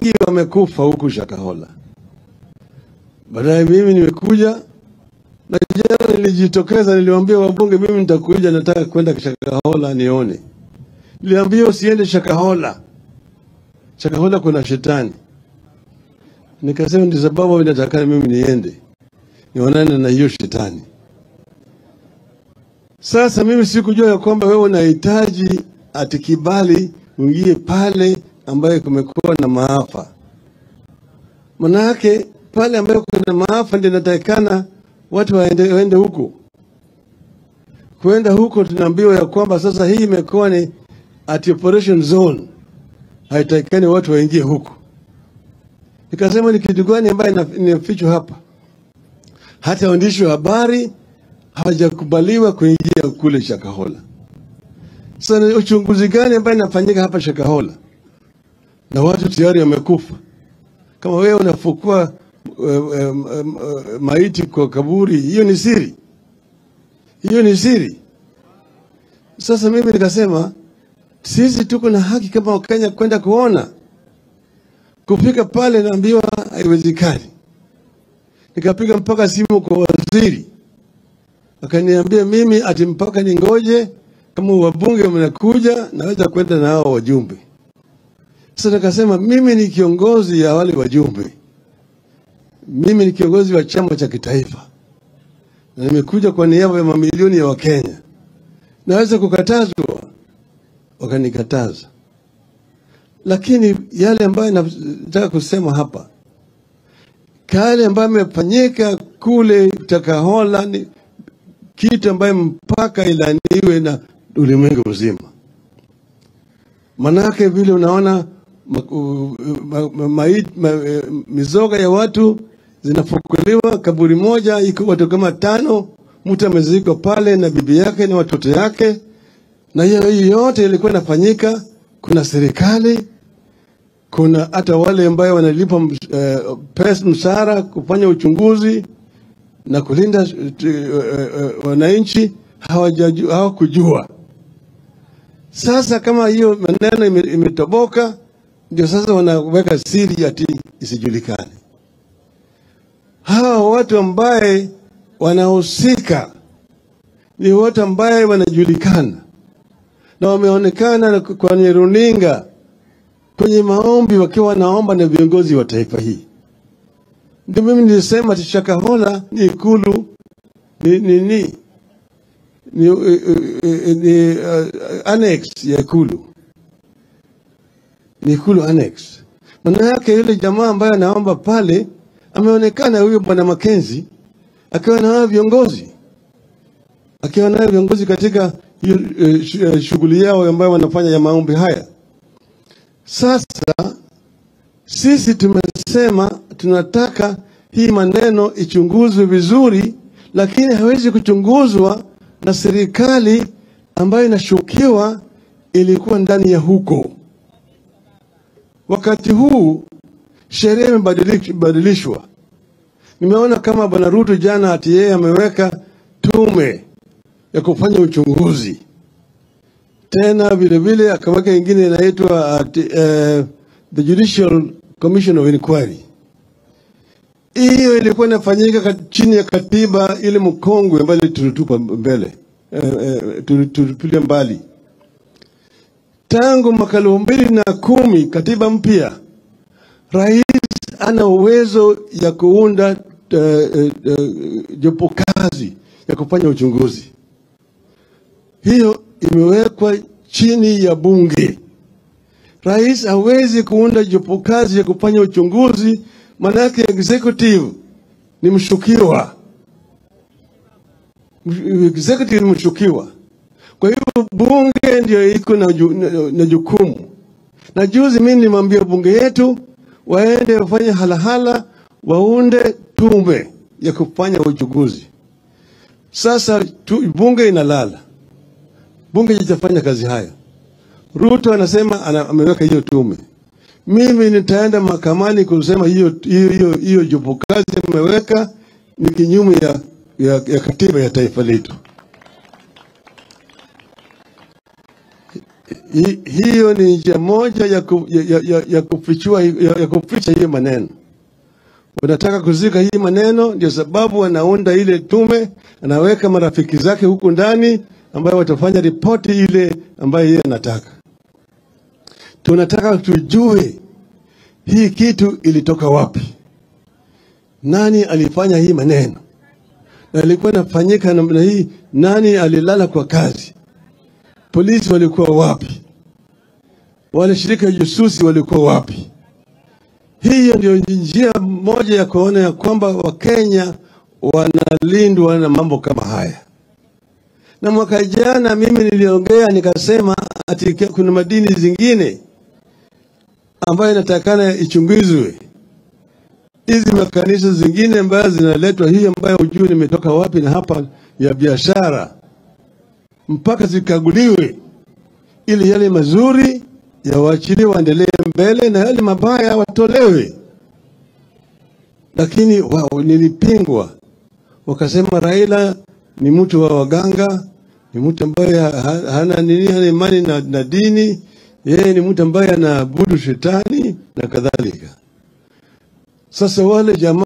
wengi wamekufa huku Shakahola. Baadaye mimi nimekuja na jana nilijitokeza, niliwaambia wabunge mimi nitakuja, nataka kwenda Shakahola nione. Niliambia usiende Shakahola. Shakahola kuna shetani. Nikasema ndio sababu nataka mimi niende nionane na hiyo shetani. Sasa mimi sikujua ya kwamba wewe unahitaji ati kibali uingie pale ambaye kumekuwa na maafa. Manake pale ambayo kuna maafa ndio inatakikana watu waende huko. Kwenda huko tunaambiwa ya kwamba sasa hii imekuwa ni ati operation zone. Haitakikani watu waingie huko. Nikasema ni kitu gani ambaye inafichwa hapa? Hata waandishi wa habari hawajakubaliwa kuingia kule Shakahola. Sasa ni uchunguzi gani ambaye inafanyika hapa Shakahola? Na watu tayari wamekufa. Kama wewe unafukua maiti kwa kaburi, hiyo ni siri. Hiyo ni siri. Sasa mimi nikasema sisi tuko na haki kama Wakenya kwenda kuona. Kufika pale naambiwa haiwezekani. Nikapiga mpaka simu kwa waziri. Akaniambia mimi ati mpaka ningoje kama wabunge wanakuja naweza kwenda na hao wajumbe. Sasa nikasema mimi ni kiongozi ya wale wajumbe. Mimi ni kiongozi wa chama cha kitaifa. Na nimekuja kwa niaba ya mamilioni ya Wakenya. Naweza kukatazwa? Wakanikataza. Lakini yale ambayo nataka kusema hapa, yale ambayo yamefanyika kule Shakahola ni kitu ambayo mpaka ilaniwe na ulimwengu mzima. Manake vile unaona mizoga ya watu zinafukuliwa, kaburi moja iko watu kama 5, mtu amezikwa pale na bibi yake na watoto yake. Na hiyo yote ilikuwa inafanyika, kuna serikali, kuna hata wale ambao wanalipa pesa mshahara kufanya uchunguzi na kulinda wananchi, hawakujua. Sasa kama hiyo maneno imetoboka, ndio sasa wanaweka siri ati isijulikane. Hawa watu ambaye wanahusika ni watu ambaye wanajulikana na wameonekana kwenye runinga, kwenye maombi wakiwa wanaomba na viongozi wa taifa hii. Ndio mimi nilisema Shakahola ni ikulu, ni annex ya ikulu. Ni ikulu annex. Maana yake yule jamaa ambaye anaomba pale ameonekana huyo Bwana Mackenzie akiwa na viongozi. Akiwa na viongozi katika shughuli yao ambayo wanafanya ya maombi haya. Sasa sisi tumesema tunataka hii maneno ichunguzwe vizuri, lakini hawezi kuchunguzwa na serikali ambayo inashukiwa ilikuwa ndani ya huko. Wakati huu sheria imebadilishwa. Nimeona kama Bwana Ruto jana ati yeye ameweka tume ya kufanya uchunguzi. Tena vile vile akaweka ingine inaitwa the Judicial Commission of Inquiry. Hiyo ilikuwa inafanyika chini ya katiba ile mkongwe ambayo tulitupa mbele, tulipiga mbali. Tangu mwaka 2010 katiba mpya, rais ana uwezo ya kuunda jopo kazi ya kufanya uchunguzi. Hiyo imewekwa chini ya bunge. Rais hawezi kuunda jopo kazi ya kufanya uchunguzi, manake executive ni mshukiwa. Executive ni mshukiwa. Kwa hiyo bunge ndio iko na jukumu. Na juzi mimi nilimwambia bunge yetu waende wafanye halahala, waunde tume ya kufanya uchunguzi. Sasa bunge inalala. Bunge itafanya kazi haya. Ruto anasema ameweka hiyo tume. Mimi nitaenda mahakamani kusema hiyo jopo kazi ameweka ni kinyume ya katiba ya taifa letu. Hiyo ni njia moja ya kuficha hiyo maneno. Wanataka kuzika hii maneno, ndio sababu wanaunda ile tume, anaweka marafiki zake huku ndani ambayo watafanya ripoti ile ambayo yeye anataka. Tunataka tujue hii kitu ilitoka wapi, nani alifanya hii maneno, na ilikuwa inafanyika namna hii, nani alilala kwa kazi, polisi walikuwa wapi, wale shirika jasusi walikuwa wapi. Hiyo ndio njia moja ya kuona ya kwamba Wakenya wanalindwa na mambo kama haya. Na mwaka jana mimi niliongea nikasema ati kuna madini zingine ambayo inatakana ichunguzwe. Hizi makanisa zingine ambazo zinaletwa hii ambayo hujui nimetoka wapi na hapa ya biashara, mpaka zikaguliwe ili yale mazuri yawaachiliwe waendelee mbele na yale mabaya watolewe. Lakini wao nilipingwa, wakasema Raila ni mtu wa waganga, ni mtu ambaye hana nini, hana imani na dini, yeye ni mtu ambaye anaabudu shetani na kadhalika. Sasa wale jamaa